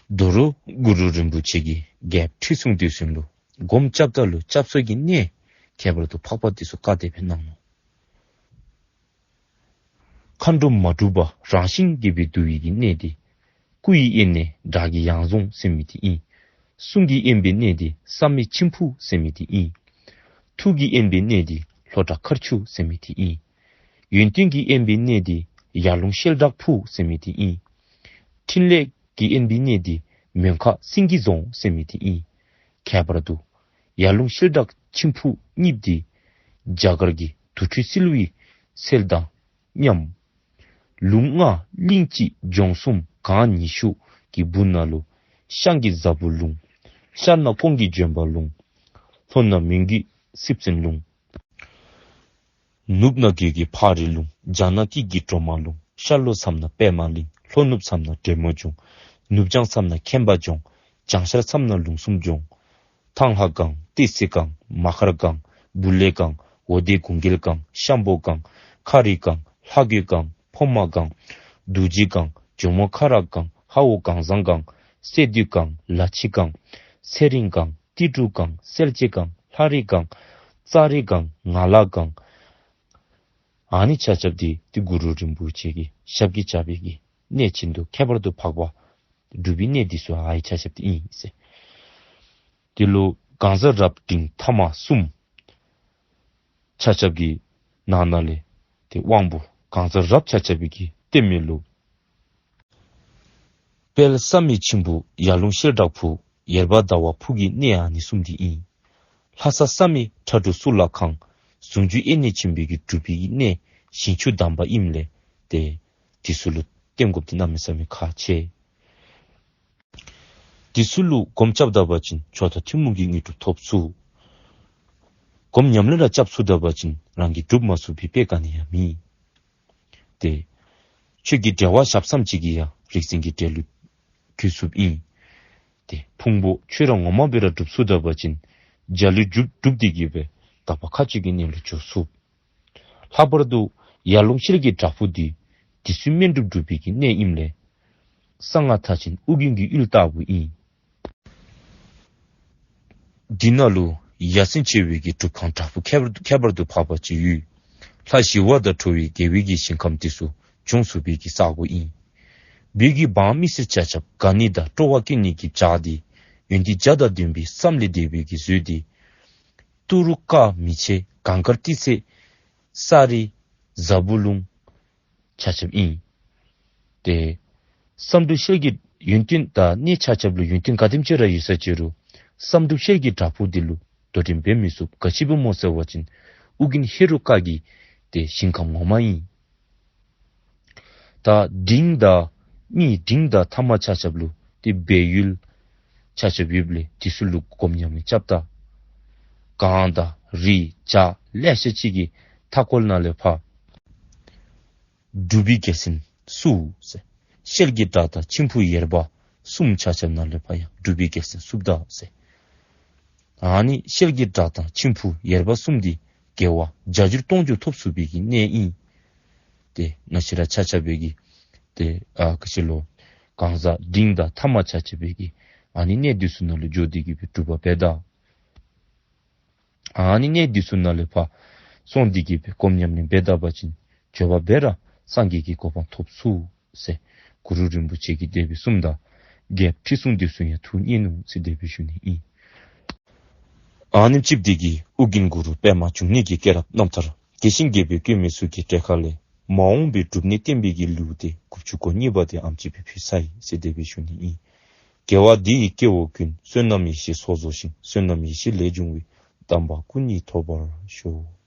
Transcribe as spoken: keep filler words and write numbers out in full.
དོ་རུང་གུ་རུ་རིན་པོ་ཆེ་གིས་རྒྱལཔོ་ཁྲི་སྲོང་ལྡེའུ་བཙན་ལུ་སྒོམ་རྐྱབ་ད་ལུ་སྐྱབས་སུ་གི་གནས་ཁྱད་པར་དུ་འཕགས་པ་འདི་ཚུ་བཀའ་དེ་སྦེ་གནང་ནུག། མཁའ་འགྲོ་མ་གྲུབ་པ་རང་བཞིན་གྱིས་སྦེ་འདུ་བའི་གི་གནས་འདི། སྐུ་ཡི་དབེན་གནས་བྲག་གི་ཡང་རྫོང་ཟེར་མི་འདི་ཨིན། གསུང་གི་དབེན་པའི་གནས་འདི་བསམ་ཡས་མཆིམས་ཕུ་ཟེར་མི་འདི་ཨིན། ཐུགས་ཀྱི་དབེན་པའི་གནས་འདི་ལྷོ་བྲག་མཁར་ཆུ་ཟེར་མི་འདི་ཨིན། ཡོན་ཏན་གྱི་དབེན་པའི་གནས་འདི་ཡར་ཀླུང་ཤེལ་བྲག་ཕུག་ཟེར་མི་འདི་ཨིན། ཕྲིན་ལས་ཀྱི་དབེན་པའི་གནས་འདི་མོན་ཁ་སེང་གེ་རྫོང་ཟེར་མི་འདི་ཨིན། ཁྱད་པར་དུ་ཡར་ཀླུང་ཤེལ་བྲག་མཆིམས་ཕུ་གཉིས་འདི་རྒྱ་གར་གྱི་དུར་ཁྲོད་བསིལ་བའི་ཚལ་དང་མཉམ། ལུང་ལྔ་གླིང་གཅིག་ལྗོངས་གསུམ་གངས་ཉི་ཤུ་གི་སྦུག་ན་ལུ་ཤངས་ཀྱི་ཟབ་བུ་ལུང་། ཤར་ན་ཀོང་གི་ལྗོན་པ་ལུང་། ལྷོ་ན་མོན་གྱི་སྲིབ་བཙན་ལུང་། ནུབ་ན་གོས་ཀྱི་ཕག་རི་ལུང་། བྱང་ན་སྐྱིད་ཀྱི་གྲོ་མ་ལུང་། ཤར་ལྷོ་མཚམས་ན་པདྨ་གླིང་། ལྷོ་ནུབ་མཚམས་ན་འབྲས་མོ་ལྗོངས། ནུབ་བྱང་མཚམས་ན་མཁན་པ་ལྗོངས། བྱང་ཤར་མཚམས་ན་ལུང་གསུམ་ལྗོངས། ཐང་ལྷ་སྒང་། ཏི་སེ་སྒང་། མ་མཁར་སྒང་། བུ་ལེ་སྒང་། འོ་དེ་གུང་རྒྱལ་སྒང་། ཤམ་པོ་སྒང་། མཁར་རི་སྒང་། ལྷ་རྒོད་སྒང་། ཕོ་མ་སྒང་། རྡོ་རྗེ་སྒང་། ཇོ་མོ་ཁ་རག་སྒང་། ཧ་འོ་སྒང་བཟང་སྒང་། སེ་འདུས་སྒང་། ལ་ཕྱི་སྒང་། ཚེ་རིང་སྒང་། ཏི་ཀྲུ་སྒང་། གསལ་བྱེད་སྒང་། ལྷ་རི་སྒང་། ཙཱ་རི་སྒང་། ང་ལ་སྒང་། ཨ་ནི་ཆ་ཁྱབ་འདི་ཏེ་གུ་རུ་རིན་པོ་ཆེ་གི་ཞབས་ཀྱིས་བཅགས་པའི་གི་གནས་ཆེན་དུ་ཁྱད་པར་དུ་འཕགས་པ་སྒྲུབ་པའི་གནས་འདི་ཚུ་ཨ་ནི་ཆ་ཁྱབ་འདི་ཨིན་ཟེར། དེ་ལུ་གང་ཟག་རབ་འབྲིང་ཐ་མ་གསུམ་ཆ་ཁྱབ་ཀྱི་ནང་ན་ལས་ཏེ་དབང་པོ་གང་ཟག་རབ་ཆ་ཁྱབ་ཀྱི་གཏེར་མའི་ལུགས། དཔལ་བསམ་ཡས་མཆིམས་ཕུ། ཡར་ཀླུང་ཤེལ་བྲག་ཕུག། ཡེར་པ་ཟླ་བ་ཕུག་གི་གནས་ཨ་ནི་གསུམ་འདི་ཨིན། ལྷ་ས་བསམ་ཡས་ཁྲ་འབྲུག་གཙུག་ལག་ཁང་། ཟུང་འཇུག་དབྱེར་མེད་ཆེན་པོའི་གི་སྒྲུབ་པའི་གི་གནས་ཞིང་བཅུ་དམ་པ་ཨིནམ་ལས་ཏེ་འདི་ཚུ་ལུ་བརྟེན་དགོཔ་འདི་གནམ་མེད་ས་མེད་ཁག་ཆེ། འདི་ཚུ་ལུ་སྒོམ་རྐྱབ་ད་པ་ཅིན་མཆོག་དང་ཐུན་མོང་གི་དངོས་གྲུབ་ཐོབ་ཚུགས། སྒོམ་ཉམས་ལེན་ར་རྐྱབ་ཚུགས་ད་པ་ཅིན་རང་གིས་སྒྲུབ་མ་ཚུགས་པའི་དཔེ་ག་ནི་ཡང་མེད། ཏེ་ཆོས་ཀྱི་འབྲེལ་བ་ཞབས་ཙམ་ཅིག་གིས་ཡང་རིག་འཛིན་གྱི་འབྲས་བུ་འགོད་ཚུགསཔ་ཨིན། ཏེ་ཕུང་པོ་ཆོས་ར་ངོ་མ་སྦེ་ར་སྒྲུབ་ཚུགས་ད་པ་ཅིན་འཇའ་ལུས་སྒྲུབ་སྒྲུབ་སྟེ་གི་སྦེ་དག་པ་མཁའ་སྤྱོད་ཀྱི་གནས་ལུ་འགྱོ་ཚུགས། ལྷག་པར་དུ་ཡར་ཀླུང་ཤེལ་གྱི་བྲག་ཕུག་འདི་དེ་ཚུ་སྨན་སྒྲུབ་སྒྲུབ་པའི་གི་གནས་ཨིནམ་ལས་གསང་སྔགས་མཐར་ཕྱིན་ཨོ་རྒྱན་གྱི་ཡུལ་ལྟ་བུ་ཨིན། འདི་ནང་ལུ་ཡ་མཚན་ཆེ་བའི་གི་སྒྲུབ་ཁང་བྲག་ཕུག་ཁྱད་པར་ཁྱད་པར་དུ་འཕགས་པ་ཅིག་ཡོད། ལྷ་ཞི་བ་དང་ཁྲོ་བོའི་རྒྱལ་པོའི་གི་ཞིང་ཁམས་འདི་ཚུ་བྱུང་ཚུགས་པའི་གི་ས་སྒོ་ཨིན། བོད་ཀྱི་འབངས་མི་སེར་ཆ་ཁྱབ་དགའ་ནི་དང་སྤྲོ་བ་སྐྱེ་ནི་གི་ཕྱག་འདི་ཡོན་ཏན་བརྒྱ་དང་ལྡན་པའི་བསམ་ལས་འདས་པའི་གི་མཛོད་འདི་ཏུ་རུ་ཀ་མི་ཕྱེད་གངས་དཀར་ཏི་སེ་ས་རི་ཟབ་བུ་ལུང་ཆ་ཁྱབ་ཨིན། ཏེ་བསམ་གྲུབ་ཤེལ་གྱི་ཡོན་ཏན་དང་གནས་ཆ་ཁྱབ་ལུ་ཡོན་ཏན་ག་དེམ་ཅིག་ར་ཡོད་ས་ཅི་རུང་བསམ་གྲུབ་ཤེལ་གྱི་བྲག་ཕུག་འདི་ལུ་དོ་འགྲན་འབད་མི་ཚུགས། ག་ཅི་སྦེ་སྨོ་ཟེར་བ་ཅིན་ཨོ་རྒྱན་ཧེ་རུ་ཀ་གི་ཏེ་ཞིང་ཁམས་ངོ་མ་ཨིན། ད་འབྲིང་དང་མི་འབྲིང་དང་ཐ་མ་ཆ་ཁྱབ་ལུ་ཏེ་སྦས་ཡུལ་ཆ་ཁྱབ་ཡོདཔ་ལས་དེ་ཚུ་ལུ་སྒོམ་ཉམས་ལེན་རྐྱབ་ད་གངས་དང་རི་བྱག་ལེ་ཤ་ཅིག་གི་མཐའ་འཁོར་ནང་ལས་ཕར་སྒྲུབ་པའི་རྒྱལ་མཚན་བསུ་ཟེར། ཤེལ་གྱི་བྲག་དང་མཆིམས་ཕུ་ཡེར་པ་གསུམ་ཆ་ཁྱབ་ནང་ལས་ཕར་ཡང་སྒྲུབ་པའི་རྒྱལ་མཚན་བསུཝ་ད་ཟེར། ཨ་ནི་ཤེལ་གྱི་བྲག་དང་མཆིམས་ཕུ་ཡེར་པ་གསུམ་འདི་དགེ་བ་བརྒྱ་འགྱུར་སྟོང་འགྱུར་ཐོབ་ཚུགས་པའི་གི་གནས་ཨིན། ཏེ་ང་བཅས་ར་ཆ་ཁྱབ་སྦེ་གི་ཏེ་ཨ་ག་ཅི་ལོ་གང་ཟག་འབྲིང་དང་ཐ་མ་ཆ་ཁྱབ་སྦེ་གི་ཨ་ནི་གནས་འདི་ཚུ་ནང་ལུ་འགྱོ་སྟེ་གི་སྦེ་སྒྲུབ་པ་འབད་ད། ཨ་ནི་གནས་འདི་ཚུ་ནང་ལས་ཕར་སོང་སྟེ་གི་སྦེ་སྒོམ་ཉམས་ལེན་འབད་ད་པ་ཅིན་མགྱོགས་པ་སྦེ་ར་སངས་རྒྱས་ཀྱི་གོ་འཕང་ཐོབ་ཚུགས་ཟེར་གུ་རུ་རིན་པོ་ཆེ་གིས་དེ་སྦེ་གསུངམ་ད་རྒྱལཔོ་ཁྲི་སྲོང་ལྡེའུ་བཙན་ཡང་ཐུགས་མཉེས་ནུག་ཟེར་དེ་སྦེ་ཞུ་ནི་ཨིན། ཨ་ནེམ་ཅིག་འདི་གིས་ཨོ་རྒྱན་གུ་རུ་པདྨ་འབྱུང་གནས་ཀྱི་སྐྱེས་རབས་རྣམ་ཐར་རྒྱས་ཤིང་རྒྱས་པའི་བཀོད་མི་ཚུ་གི་གྲས་ཁ་ལས་མ་འོངས་པའི་སྒྲུབ་གནས་བསྟན་པའི་གི་ལེའུ་སྟེ་དགུ་བཅུ་གོ་གཉིས་པ་དེ་ཨེམ་ཅིག་སྦེ་ཕུལ་ཚར་ཡི་ཟེར་དེ་སྦེ་ཞུ་ནི་ཨིན། དགེ་བ་འདི་ཡིས་སྐྱེ་བོ་ཀུན། བསོད་ནམས་ཡེ་ཤེས་ཚོགས་རྫོགས་ཤིང་། བསོད་ནམས་ཡེ་ཤེས་ལས་བྱུང་བའི། དམ་པ་སྐུ་གཉིས་ཐོབ་པར་ཤོག།